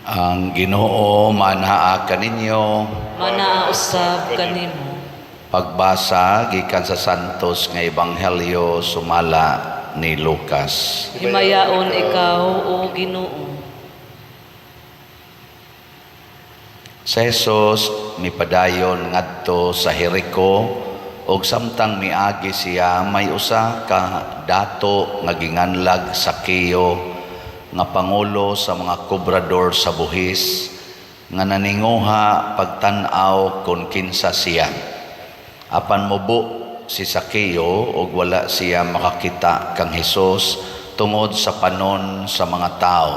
Ang Ginoo manaa kaninyo. Manaa usab kanimo. Pagbasa gikan sa Santos nga Ebanghelyo sumala ni Lucas. Himayaon ikaw, o Ginoo. Sa Jesus mipadayon ngadto sa Jericho, ug samtang miagi siya, may usa ka dato nga ginganlag Sakeo, nga pangulo sa mga kobrador sa buhis, nga naninguha pagtan-aw kon kinsa siya. Apan mubo si Sakeo ug wala siya makakita kang Hesus tungod sa panon sa mga tao.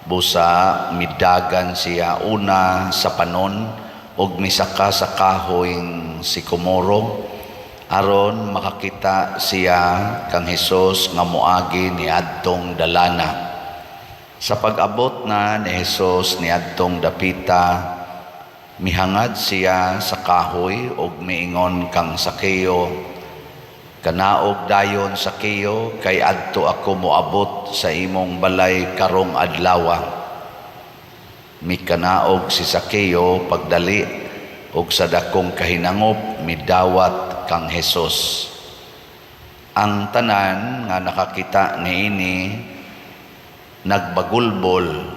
Busa midagan siya una sa panon ug misaka sa kahoyng sikomoro aron makakita siya kang Hesus nga moagi niadtong dalana. Sa pag-abot na ni Hesus niadtong dapita, mihangad siya sa kahoy ug miingon kang Sakeo, "Kanaog dayon, Sakeo, kay adto ako moabot sa imong balay karong adlawa." Mikanaog si Sakeo pagdali ug sa dakong kahinangop midawat kang Hesus. Ang tanan nga nakakita niini nagbagulbol,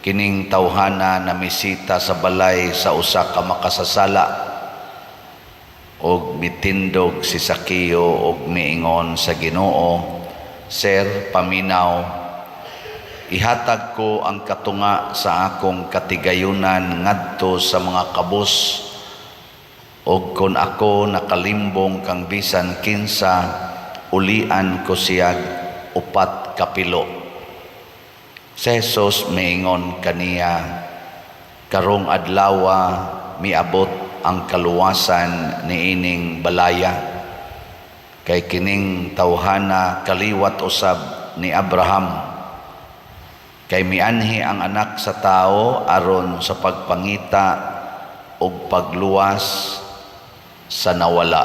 "Kining tawhana namisita sa balay sa usa ka makasasala." Og mitindog si Sakeo og miingon sa Ginoo, "Sir, paminaw, ihatag ko ang katunga sa akong katigayunan ngadto sa mga kabus, og kon ako nakalimbong kang bisan kinsa, ulian ko siyag upat kapilo." Si Jesus miingon kaniya, "Karong adlawa miabot ang kaluwasan niining balaya, kay kining tawhana kaliwat usab ni Abraham. Kay mianhi ang Anak sa Tao aron sa pagpangita ug pagluwas sa nawala."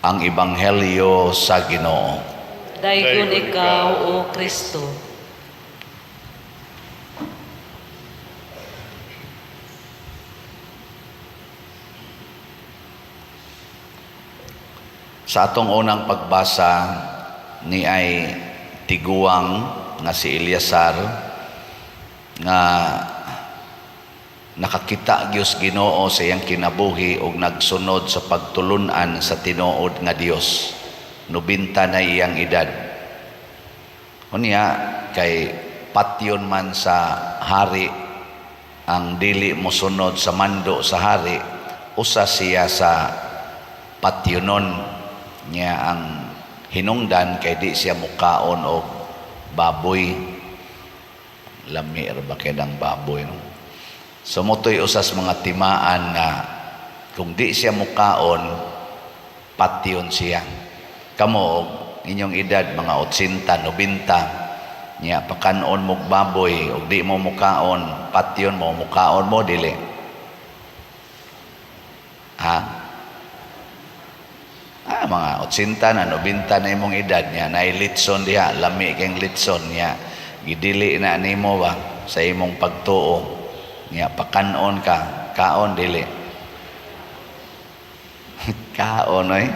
Ang Ebanghelyo sa Ginoo. Daygon ikaw, O Kristo. Sa atong unang pagbasa ni ay tiguang nga si Eleazar nga nakakita gyud Ginoo sa iyang kinabuhi ug nagsunod sa pagtulun-an sa tinuod nga Dios. 90 na iyang edad. Unya kay patyon man sa hari ang dili mosunod sa mando sa hari, usa siya sa patyonon niya. Ang hinungdan kay di siya mukaon og baboy. Lami ra ba kay ang baboy, no? So motoy usas mga timaan nga kung di siya mukaon, patyon siya. Kamo og inyong edad mga 80, 90 niya, pakanon mog baboy og di mo mukaon, patyon mo, mukaon mo dili? Ha? Mga 80 na, 90 na imong edad niya, naay litson diha, lami kang litson niya. Gidili na nimo ba sa imong pagtuo. Niya pakanon ka, kaon dili? Kaon oy.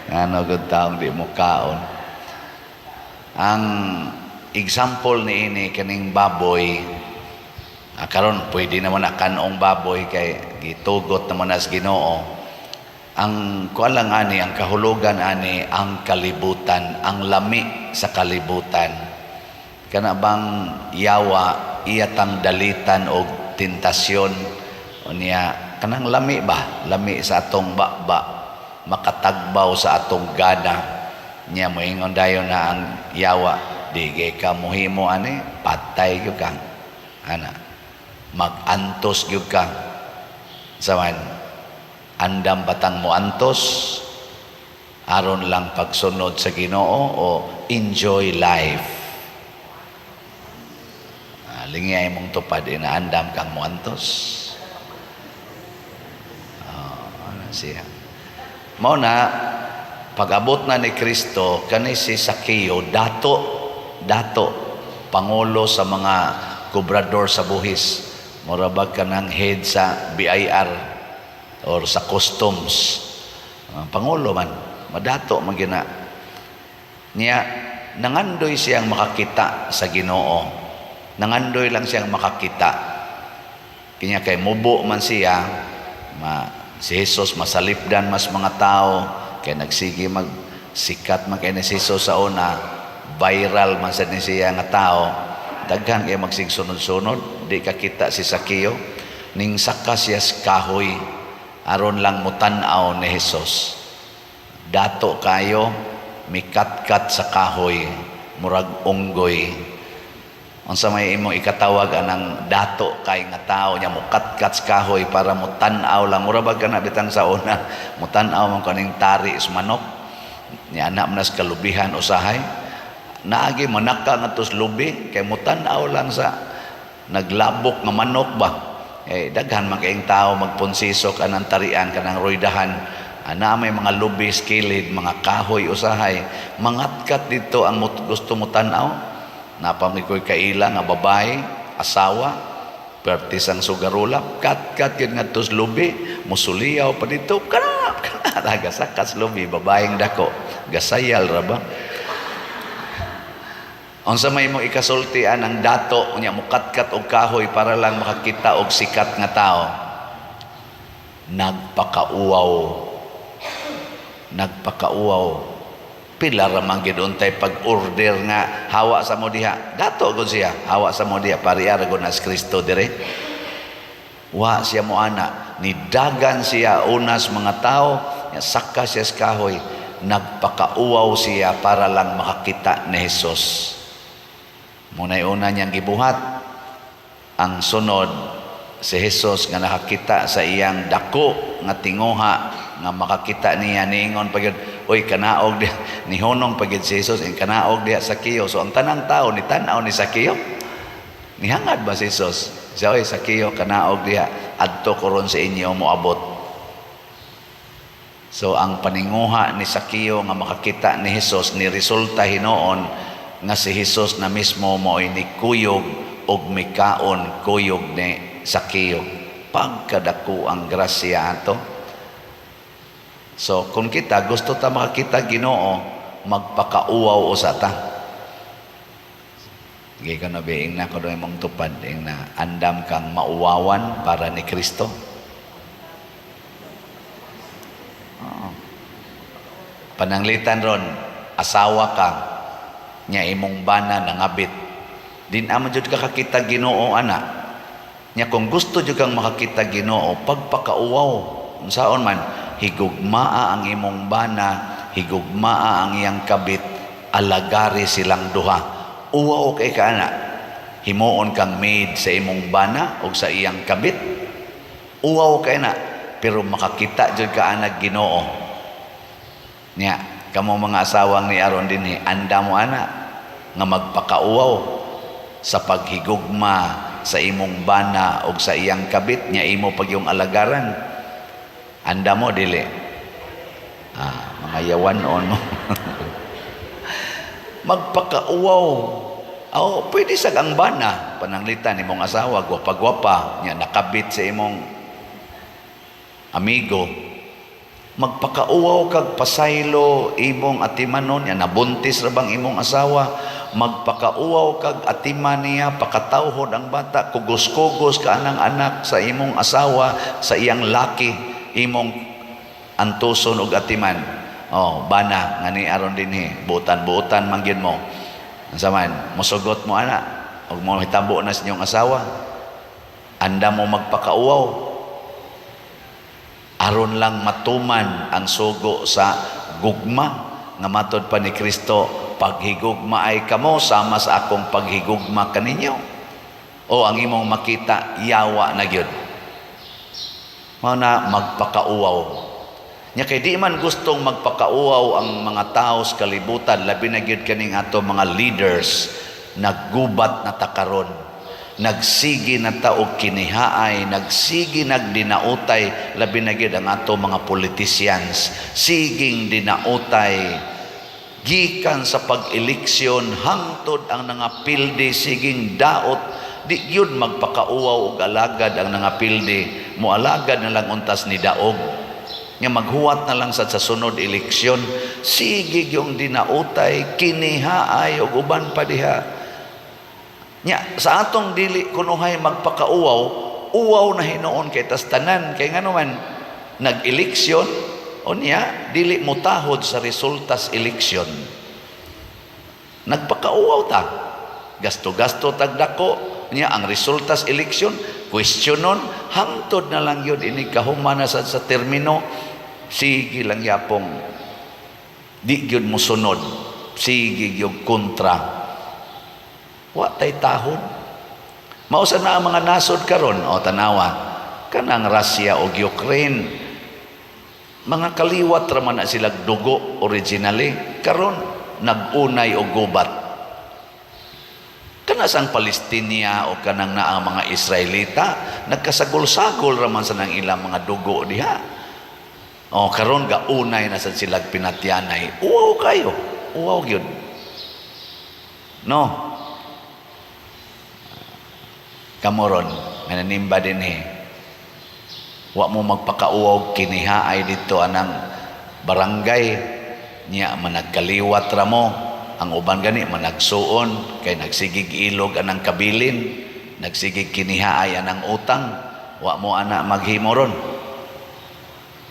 Ano gud taong di mo kaon? Ang example ni ini kaning baboy, karon pwede naman na kanong baboy kay gitugot naman as Ginoo. Ang kuan lang ani, ang kahulugan ani, ang kalibutan, ang lami sa kalibutan. Kana bang yawa iyatang dalitan og tentasyon, unya kanang lami ba, lami sa atong baba, makatagbaw sa atong gana. Nya moingon dayon na ang yawa, "Di kay ka mohimo ani, patay gyud ka ana, magantos gyud ka." Saman andam batang moantos aron lang pagsunod sa Ginoo o enjoy life? Lingi ay mong tupad, inaandam kang moantos. Oh, ano siya? Mao na pag-abot na ni Kristo kani si Sakeo, dato. Dato, pangulo sa mga kobrador sa buhis. Mura bag kanang head sa BIR or sa customs. Pangulo man, madato man gyud na. Niya nangandoy siyang makakita sa Ginoo. Nangandoy lang siyang makakita. Kanya kay mubo man siya, si Jesus masalipdan mas mga tao, kay nagsige mag sikat man kay ni si Jesus sa una, viral man sad ni siya nga tao. Daghan kay magsigsunod-sunod, di kakita si Sakeo. Ning saka siya sa kahoy aron lang mutan-aw ni Jesus. Dato kayo, mikatkat sa kahoy, murag unggoy. Unsa may imong ikatawag anang dato kay nga tao nya mukatkat sa kahoy para mutan-aw lang? Mura ba kana bitang sa una mutan-aw man kaning tari sa manok nya ana man sa kalubihan? Usahay naagi manaka ngadto sa lubi kay mutan-aw lang sa naglabok nga manok ba. Eh, daghan man kayong tao magponsisok anang tarian, kanang roydahan ana, may mga lubi sa kilid, mga kahoy. Usahay mangatkat dito ang gusto mo tan-aw. Napamig ko'y kaila nga babae, asawa, pertis ang sugarula, kat-kat yun nga sa lubi, musuliyaw pa dito, kana, kana, gasakas lubi, babaeng dako, gasayal ra ba? Unsa may mo ikasultian ang dato unya mukatkat og kahoy para lang makakita og sikat nga tao? Nagpakauwaw. Nagpakauwaw. Pila ra man gid untay pag-order nga hawa sa mo diha. Dato gud siya, hawa sa mo diha, pariya ra gud nas Kristo dire. Wa siya mo ana, nidagan siya unas mga tao, nya saka siya sa kahoy, nagpakauwaw siya para lang makakita ni Jesus. Muna'y una niyang gibuhat. Ang sunod, si Jesus nga nakakita sa iyang dako nga tinguha nga makakita niya, niingon pa gyud, "Oy, kanaog diha." Nihunong pa gyud si Jesus ing kanaog diha, Sakeo. So ang tanang tao ni tan-aw ni Sakeo. Nihangad ba si Jesus siya, "Oy, Sakeo, kanaog diha, adto ko ron sa inyo moabot"? So ang paninguha ni Sakeo nga makakita ni Jesus ni resulta hinuon nga si Jesus na mismo mo'y nikuyog og mikaon kuyog ni Sakeo. Pagkadako ang grasya ato. So kung kita gusto ta makakita Ginoo, magpakauwaw usa ta. Sige ka na ing na kuno imong tupad ing na andam kang mauwawan para ni Kristo. Oo. Pananglitan ron, asawa ka, nya imong bana nangabit. Di naman jud ka kakita Ginoo ana. Nya kung gusto jud kang makakita Ginoo, pagpakauwaw. Unsaon man, higugmaa ang imong bana, higugmaa ang iyang kabit, alagari silang duha. Uwaw kay ka ana. Himuon kang maid sa imong bana o sa iyang kabit. Uwaw kay na, pero makakita jud ka ana Ginoo. Nya, kamo mga asawang ni aron dinhi, anda mo ana nga magpakauwaw sa paghigugma sa imong bana o sa iyang kabit, nya imo pag yung alagaran? Anda mo, dili? Ah, mga yawan on mo. Magpakauwaw. Oh, pwede sa ang bana, pananglitan imong asawa gwapa-gwapa nya nakabit sa imong amigo, magpakauwaw kag pasaylo imong atimanon. Nya nabuntis ra bang imong asawa, magpakauwaw kag atiman niya, pakatawhod ang bata, kugos-kugos ka anang anak sa imong asawa, sa iyang laki, imong antuson og atiman. Oh, bana nga ni aron dinhi, butan-butan man gyud mo. Unsa man, mosugot mo ana og mo hitabo na sa inyong asawa? Anda mo magpakauwaw aron lang matuman ang sugo sa gugma nga matod pa ni Kristo, "Paghigugma ay kamo sama sa akong paghigugma kaninyo"? O ang imong makita yawa na gyud? Mao na magpakauwaw. Nya kay di man gustong magpakauwaw ang mga tao sa kalibutan, labi na gyud kaning ato mga leaders. Naggubat na ta karon, nagsigi na ta og kinihaay, nagsigi nagdinautay, labi na gyud ang ato mga politicians, siging dinautay. Gikan sa pag-eleksyon hangtod ang nangapildi siging daot, di gyud magpakauwaw og alagad ang nangapildi. Moalagad na lang untas ni daog nga maghuwat na lang sad sa sunod eleksyon. Sige yung dinautay, kinihaay og uban pa diha. Nya sa atong dili kunuhay magpakauwaw, uwaw na hinuon kay tas tanan, kay ngano man nag-eleksyon, unya dili motahod sa resultas eleksyon, nagpakauwaw ta, gasto-gasto tagdako. Nya ang resultas eleksyon questionon, hangtod na lang yun ini kahuman na sad sa termino, sige lang yapong di gyud mosunod, sige gyud kontra, wa tay tahod. Mao sa na ang mga nasod karon. O tanawa kanang Russia o Ukraine, mga kaliwat ra man na sila dugo originally, karon nag-unay og gubat. Kana sang Palestinia o kanang naa ang mga Israelita, nagkasagol-sagol ra man sa nang ilang mga dugo diha. O karon gaunay na sad sila pinatyanay. Uwaw kayo, uwaw gyud, no? Kamoron nga nanimba dinhi, wa mo magpakauwaw kinihaay dito anang barangay niya, managkaliwat ra mo. Ang uban gani managsuon kay nagsigig ilog anang kabilin, nagsigig kinihaay anang utang. Wa mo ana maghimo ron,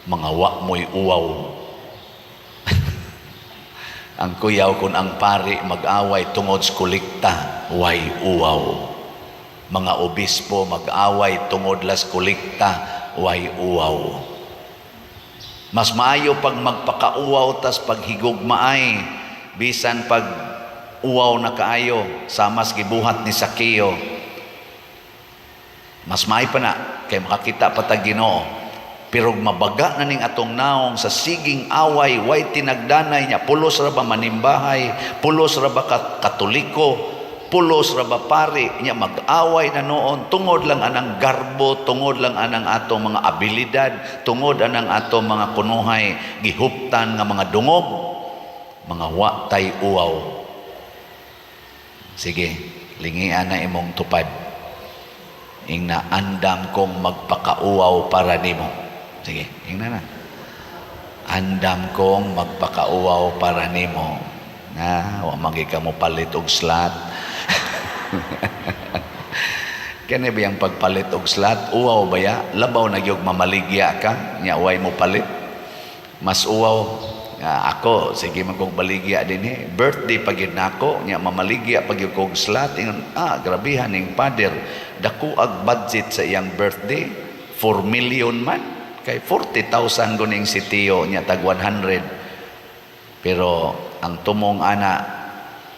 mga wa mo'y uwaw. Ang kuyaw kung ang pari mag-away tungod sa kolekta, way uwaw. Mga obispo mag-away tungod las kolekta, way uwaw. Mas maayo pag magpakauwaw tas paghigugmaay, bisan pag uwaw na kaayo, samas gibuhat ni Sakeo. Mas maayo pa na kay makakita pa ta Ginoo. Pero mabaga na ning atong naong sa siging away, way tinagdanay niya, pulos ra ba manimbahay, pulos ra ba Katoliko, pulos ra ba pari, niya mag-away na noon tungod lang anang garbo, tungod lang anang atong mga abilidad, tungod anang atong mga kunuhay gihuptan nga mga dungog, mga wa tay uwaw. Sige, lingian na imong tupad. Ingna, "Andam kong magpakauwaw para nimo." Sige, ingna na. "Andam kong magpakauwaw para nimo." Na, wa man ka mo palit og slot. Kani ba yung pagpalit og slot? Uwaw ba ya? Labaw na gyud mamaligya ka, nya way mo palit. Mas uwaw. Nga ako, sige man kong baligya din eh. Birthday pa gyud nako, nya mamaligya pa gyud kog slot. Ingon, "Ah, grabihan ning father. Dako ag budget sa iyang birthday. 4 million man." Kay 40,000 guning si Tio nya tag 100. Pero ang tumong ana,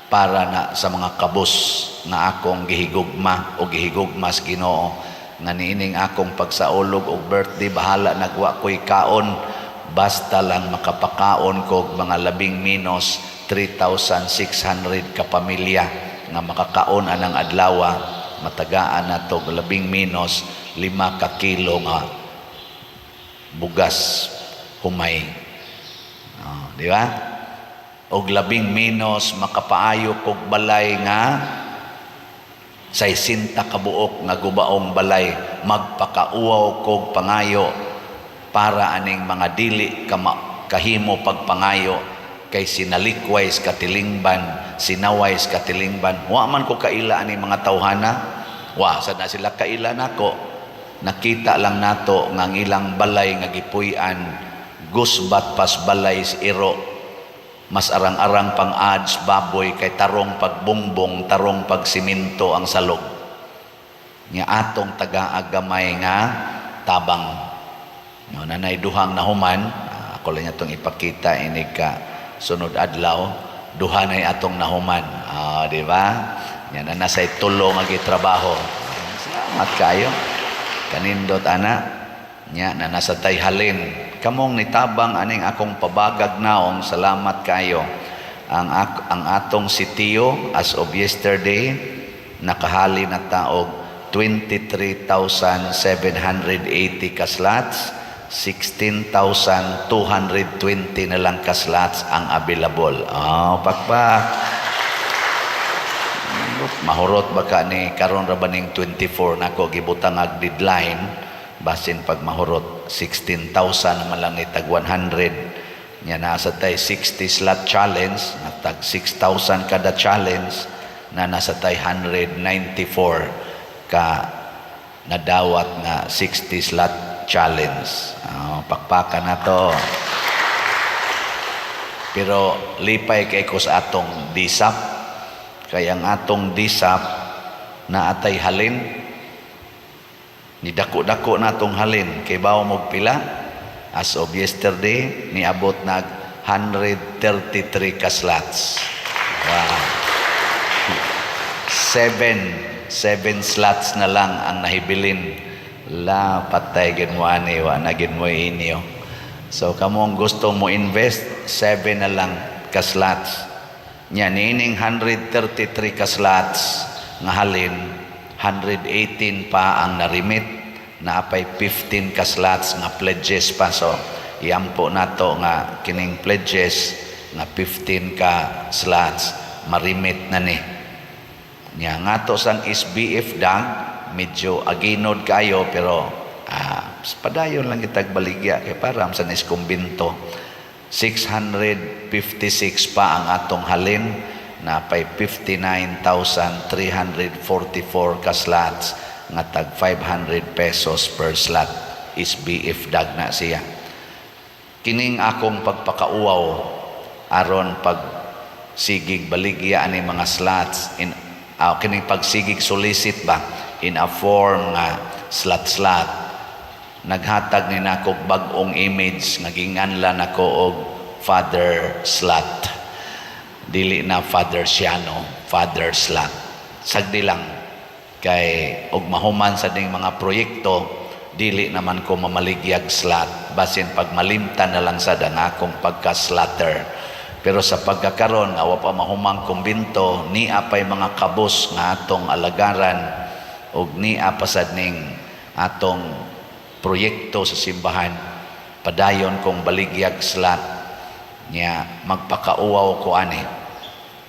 para na sa mga kabus nga akong gihigugma o gihigugma sa Ginoo, nga niining akong pagsaulog og birthday, bahala nagwa ko'y kaon, basta lang makapakaon kog mga labing minos 3,600 ka pamilya nga makakaon anang adlawa, matagaan na to labing minos 5 ka kilo nga bugas humay. Oh, di ba? Og labing minos makapaayo kog balay nga 60 kabuok nga gubaong balay, magpakauwaw kog pangayo para aning mga dili kama, kahimo pagpangayo kay sinalikway sa katilingban, sinaway sa katilingban. Wa man ko kaila ani mga tawhana, wa sad na sila kaila nako. Nakita lang nato nga ang ilang balay nga gipuy-an gusbat pas balay sa iro, mas arang-arang pang ads baboy kay tarong pagbongbong, tarong pagsiminto ang salog. Nga atong taga-agamay nga tabang. No, nanay duhang nahuman, ah, ako lang itong ipakita ini ka sunod adlaw, duha nay atong nahuman. Ah, di ba? Yan na nasa'y tulo nga gitrabaho. Salamat kayo. Kanindot ana. Nya na nasa tay halin. Kamong nitabang aning akong pabagag naong, salamat kayo. Ang atong sitio as of yesterday nakahali na taog 23,780 ka slots. 16,220 na lang ka slots ang available. Oh, pakpak. Mahurot ba ka ni karon ra ba ning 24 nako gibutang ag deadline? Basin pag mahurot, 16,000 naman lang ni tag 100 nya, nasa tay 60 slot challenge na tag 6,000 kada challenge na nasa tay 194 ka nadawat nga 60 slot challenge. Oh, pakpakan na to. Pero lipay kay ko sa atong DSAP, kay ang atong DSAP na atay halin ni dako-dako na atong halin. Kay bawo mo pila as of yesterday, niabot nag 133 ka slots. Wow, seven slots na lang ang nahibilin. La, patay gid mo ani, wa na gid mo inyo. So kamo ang gusto mo invest, seven na lang ka slots nya. Niining 133 ka slots nga halin, 118 pa ang narimit na apay 15 ka slots nga pledges pa. So iampo nato nga kining pledges nga 15 ka slots marimit na ni nya. Ngato sang SBF dag, medyo aginod kayo, pero padayon lang kitag baligya kay para sa nis kumbinto. 656 pa ang atong halin na pay 59,344 ka slots nga tag 500 pesos per slot. SBF dag na siya. Kining akong pagpakauwaw aron pag sigig baligya ani mga slots in kining pagsigig solicit ba in a form nga slot slot, naghatag ni nako og bag-ong image nga ginganlan nako og Father Slot. Dili na Father Siano, Father Slot. Sagdi lang kay og mahuman sa ding mga proyekto, dili naman ko mamaligyag slot. Basin pag malimtan na lang sad ang akong pagka-slotter. Pero sa pagkakaron nga wa pa mahumang kumbinto, nia pay mga kabus nga atong alagaran ug nia pa sad ning atong proyekto sa simbahan, padayon kong baligyag slot nya. Magpakauwaw ko ani,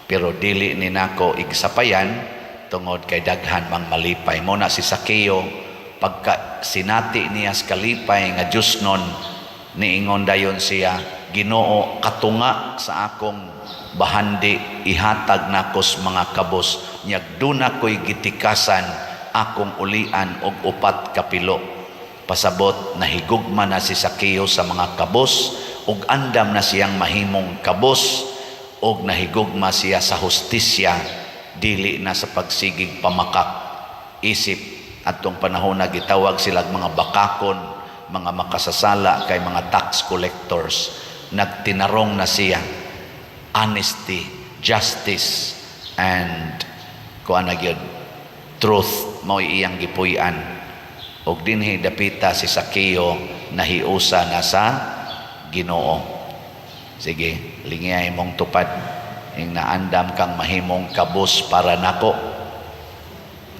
pero dili ni nako igsapayan tungod kay daghan mang malipay mo na. Si Sakeo, pagka sinati niya sa kalipay nga Diyos nun, niingon dayon siya, "Ginoo, katunga sa akong bahandi ihatag nako sa mga kabos, nyag duna ko'y gitikasan, akong ulian og upat kapilo." Pasabot nahigugma na si Sakeo sa mga kabos ug andam na siyang mahimong kabos, ug nahigugma siya sa hustisya, dili na sa pagsigig pamakak, isip atong panahon na gitawag sila mga bakakon, mga makasasala kay mga tax collectors. Nagtinarong na siya, honesty, justice and kuan na gyud, truth, mao iyang gipuy-an. Ug dinhi dapita si Sakeo nahiusa na sa Ginoo. Sige, lingiyay mong tupad ing naandam kang mahimong kabos para nako.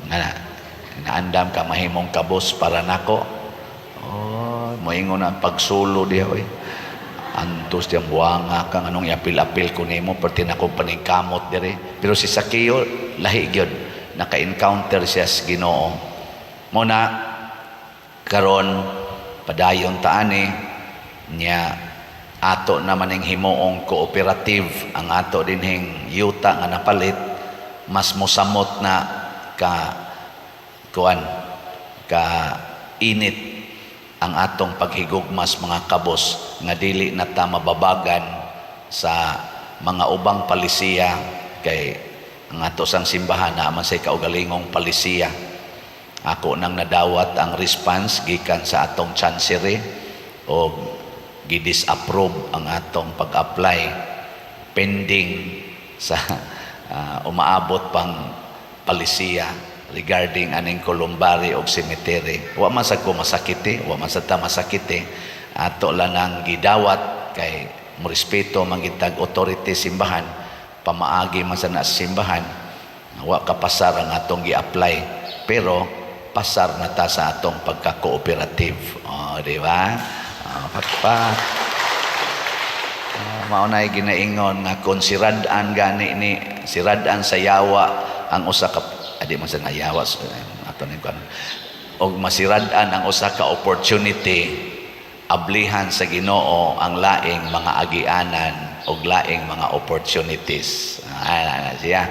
Nga naandam kang mahimong kabos para nako. Oh, moingon ang pagsulo diha oy. Antos diyang buwanga kang anong iapil-apil ko nimo, perti na ko paningkamot dire. Pero si Sakeo lahi gyud, naka-encounter siya sa Ginoo. Mo na karon padayon ta ani nya. Ato naman ning himuong cooperative ang ato dinhing yuta nga napalit, mas mosamot na ka kuan ka init ang atong paghigugmas mga kabos, nga dili na ta mababagan sa mga ubang palisiya, kay ang ato sang simbahan na man say kaugalingong palisiya. Ako nang nadawat ang response gikan sa atong chancery o gi-disapprove ang atong pag-apply pending sa umaabot pang palisiya regarding aning columbary og cemetery. Wa man sad ko masakiti, wa man sad ta masakiti. Ato lang ang gidawat kay morespeto man gitag authority simbahan, pamaagi man sa na simbahan. Wa ka pasar ang atong gi-apply, pero pasar na ta sa atong pagka-cooperative. Oh, di ba? Pakpak. Mao nay ginaingon nga kung sirad-an gani ni sirad-an sa yawa ang usa ka adi man sa nayawa ato ning kuan og masirad-an ang usa ka opportunity, ablihan sa Ginoo ang laing mga agianan og laing mga opportunities. Ah, siya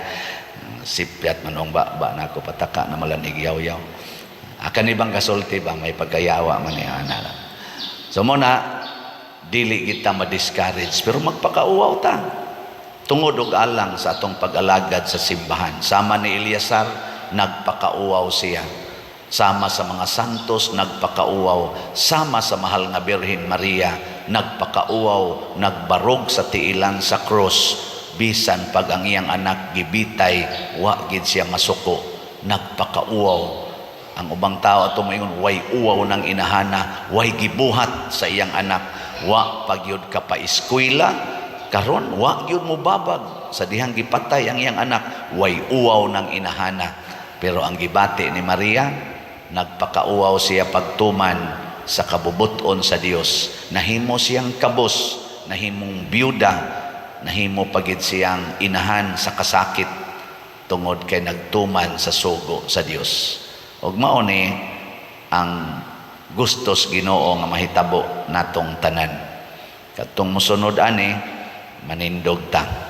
sipyat man ong ba, ba nako pataka na malanig yaw-yaw. Akan ibang kasulti ba, may pagkayawa man niya ana. So mao na, dili kita ma-discourage pero magpakauwaw ta tungod og alang sa atong pag-alagad sa simbahan. Sama ni Eleazar, nagpakauwaw siya. Sama sa mga santos, nagpakauwaw. Sama sa mahal nga Birhen Maria, nagpakauwaw, nagbarog sa tiilan sa krus. Bisan pag ang iyang anak gibitay, wa gid siya masuko. Nagpakauwaw. Ang ubang tao ato moingon, "Way uwaw ng inahana, way gibuhat sa iyang anak." Wa pagyud ka pa eskwela karon, wa gyud mo babag sa dihang gipatay ang iyang anak. Way uwaw ng inahana. Pero ang gibati ni Maria, nagpakauwaw siya pagtuman sa kabubuton sa Dios. Nahimo siyang kabos, nahimong byuda, nahimo pagid siyang inahan sa kasakit tungod kay nagtuman sa sugo sa Dios. Ug mao ni ang gustos Ginoo nga mahitabo natong tanan. Katong mosunod ani, manindog ta.